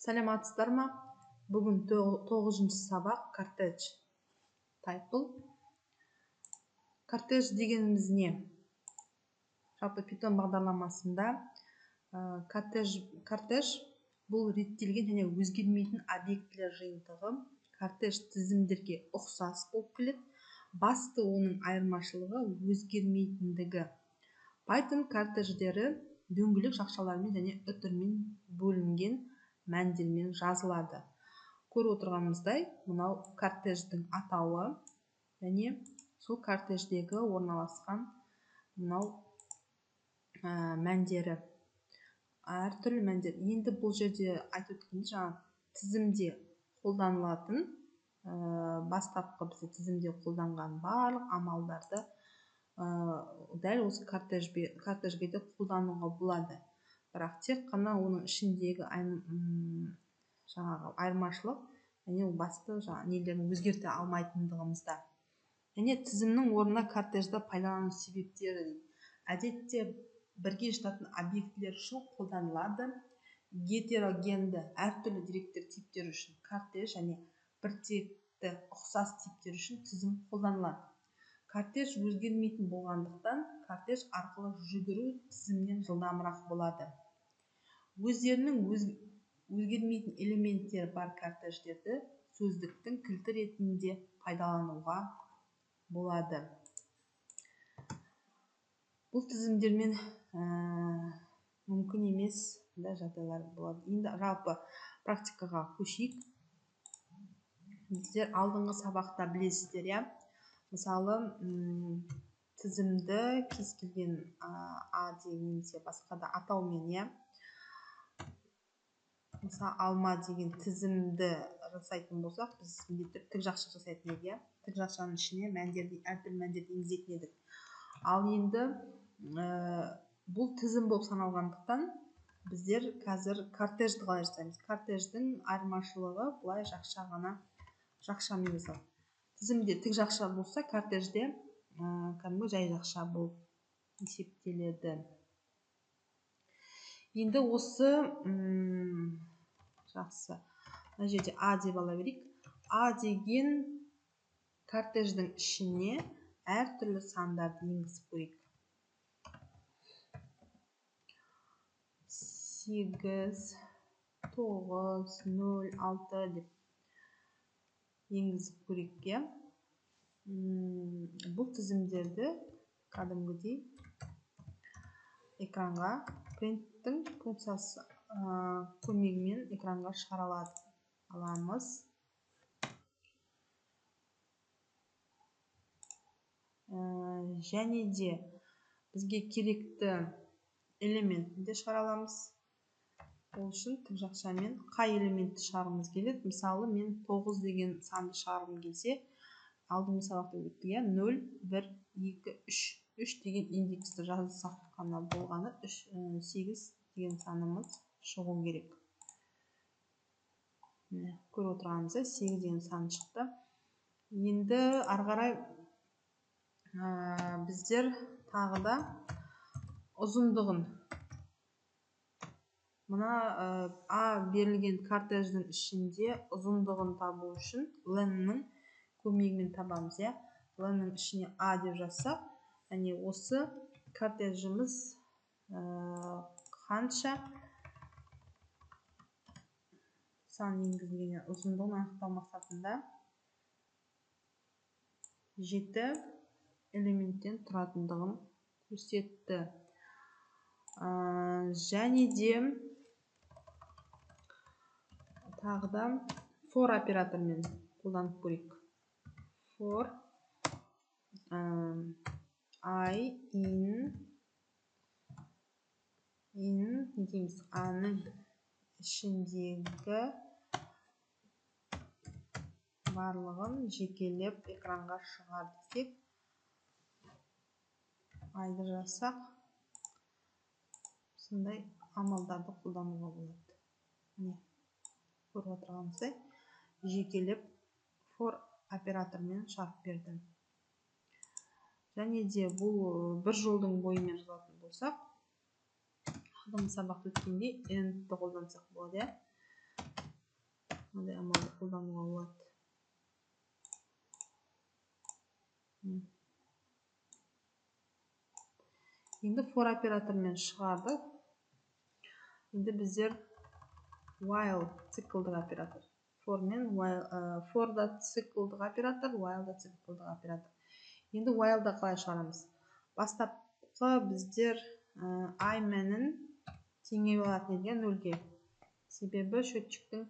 Саламатсыздар ма? Бүгін 9-шы сабақ кортеж. Тайтл. Кортеж дегеніміз не? Жалпы Python бағдарламасында кортеж бұл реттелген және өзгермейтін объектілер жиынтығы. Кортеж тізімдерге ұқсас болып келеді. Басты оның айырмашылығы өзгермейтіндігі. Python кортеждері дөңгелек жақшалармен және үтірмен бөлінген мәндермен жазылады. Көріп отырғанымыздай, мынау кортеждің атауы және сол кортеждегі орналасқан мынау мәндері, әртүрлі мәндер. Енді бұл жерде айтып өткендей, жаңа тізімде қолданылатын, бастапқы бізде тізімде қолданған барлық амалдарды дәл осы кортежге де қолдануға болады. Бірақ тек қана оның ішіндегі жаңағы айырмашылық және басты жаңа нелерін өзгерте алмайтындығымызда. Және тізімнің орнына кортежді пайдалану себептері әдетте бірге жататын объектілер үшін қолданылады. Гетерогенді әртүрлі деректер типтері үшін кортеж және біртекті ұқсас типтер үшін тізім қолданылады. Кортеж өзгермейтін болғандықтан кортеж арқылы жүгіру тізімнен жылдамырақ болады. Өздерінің өзгермейтін элементтері бар кортеждерді сөздіктің кілті ретінде пайдалануға болады. Бұл тізімдермен мүмкін емес жағдайлар болады. Енді жалпы практикаға көшейік. Біздер алдыңғы сабақта білесіздер, иә? Мысалы, тізімді кез келген А деген немесе басқа да атаумен, иә? Мысалы, алма деген тізімді жасайтын болсақ, біз міндетті түрде тік жақша жасайтын едік, иә? Тік жақшаның ішіне мәндерді, әртүрлі мәндерді енгізетін едік. Ал енді бұл тізім болып саналғандықтан біздер қазір кортежді қалай жасаймыз? Кортеждің айырмашылығы былай жақша ғана, жақшамен жасалады. Тізімде тік жақша болса, кортежде кәдімгі жай жақша болып есептеледі. Енді осы жақсы. Мына жерде А деп ала берейік. А деген кортеждің ішіне әртүрлі сандарды енгізіп көрейік. 8, 9, 0, 6 деп енгізіп көрейік, иә. Бұл тізімдерді кәдімгідей экранға принттің функциясы көмегімен экранға шығара аламыз. Және де бізге керекті элементін де шығара аламыз. Ол үшін тік жақшамен қай элементті шығарғымыз келеді? Мысалы, мен 9 деген санды шығарғым келсе, алдыңғы сабақта өттік, иә, 0, 1, 2, 3. 3 деген индексті жазсақ қана болғаны, 8 деген санымыз шығу керек. Міне, көріп отырғанымыздай 8 деген сан шықты. Енді ары қарай біздер тағы да ұзындығын мына А берілген кортеждің ішінде ұзындығын табу үшін len-нің көмегімен табамыз, иә. Len-нің ішіне А деп жазсақ, яғни осы кортежіміз қанша сан енгізілген ұзындығын анықтау мақсатында 7 элементтен тұратындығын көрсетті. Және де тағы да for операторымен қолданып көрейік. For i in не дейміз? A-ның ішіндегі барлығын жекелеп экранға шығар десек, i-ды жазсақ, сондай амалдарды қолдануға болады. Міне, көріп отырғанымыздай жекелеп for операторымен шығарып берді. Және де бұл бір жолдың бойымен жазатын болсақ, алдыңғы сабақта өткендей end-ті қолдансақ болады, иә. Мынандай амалды қолдануға болады. Енді for операторымен шығардық. Енді біздер while циклдық оператор. For мен while, for да циклдық оператор, while да циклдық оператор. Енді while да қалай шығарамыз? Бастапқы біздер i мәнін теңеп алатын едік 0-ге. Себебі счетчиктің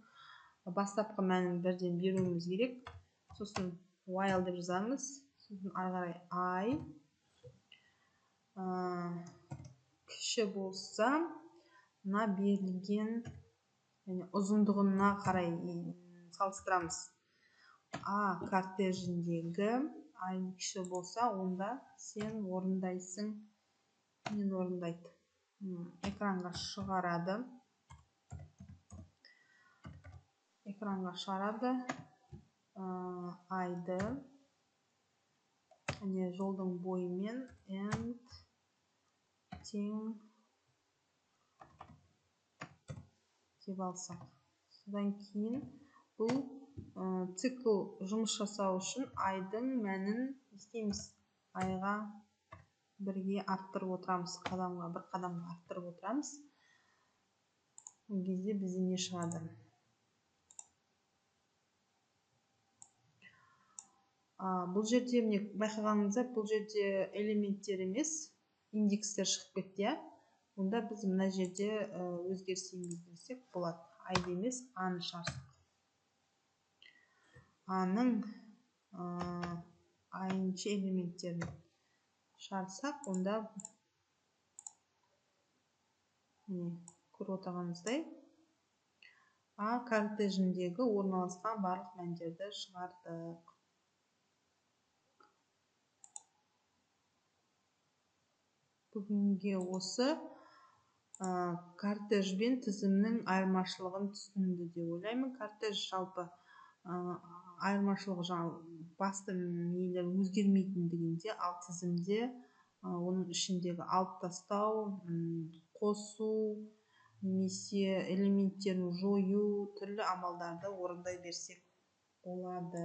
бастапқы мәнін бірден беруіміз керек. Сосын while деп жазамыз. Сосын ары қарай i кіші болса, мына берілген, яғни ұзындығына қарай салыстырамыз. А кортежіндегі i кіші болса, онда сен орындайсың, мен орындайды. Экранға шығарады. Экранға шығарады i-ды, және жолдың бойымен end тең деп алсақ. Содан кейін бұл цикл жұмыс жасау үшін i-дың мәнін істейміз. I-ға бірге арттырып отырамыз, қадамға бір қадамға арттырып отырамыз. Ол кезде бізде не шығады? Бұл жерде міне байқағаныңыздай, бұл жерде элементтер емес, индекстер шығып кетті, иә? Онда біз мына жерде өзгеріс енгіздірсек болады. I емес, A-ны шығарсақ. A-ның I-нші элементтерін шығарсақ, онда міне көріп отырғаныңыздай А кортежіндегі орналасқан барлық мәндерді шығардық. Бүгінге осы кортеж бен тізімнің айырмашылығын түсінді деп ойлаймын. Кортеж жалпы айырмашылығы басты нелер өзгермейтіндігінде, ал тізімде оның ішіндегі алып тастау, қосу немесе элементтерін жою түрлі амалдарды орындай берсек болады.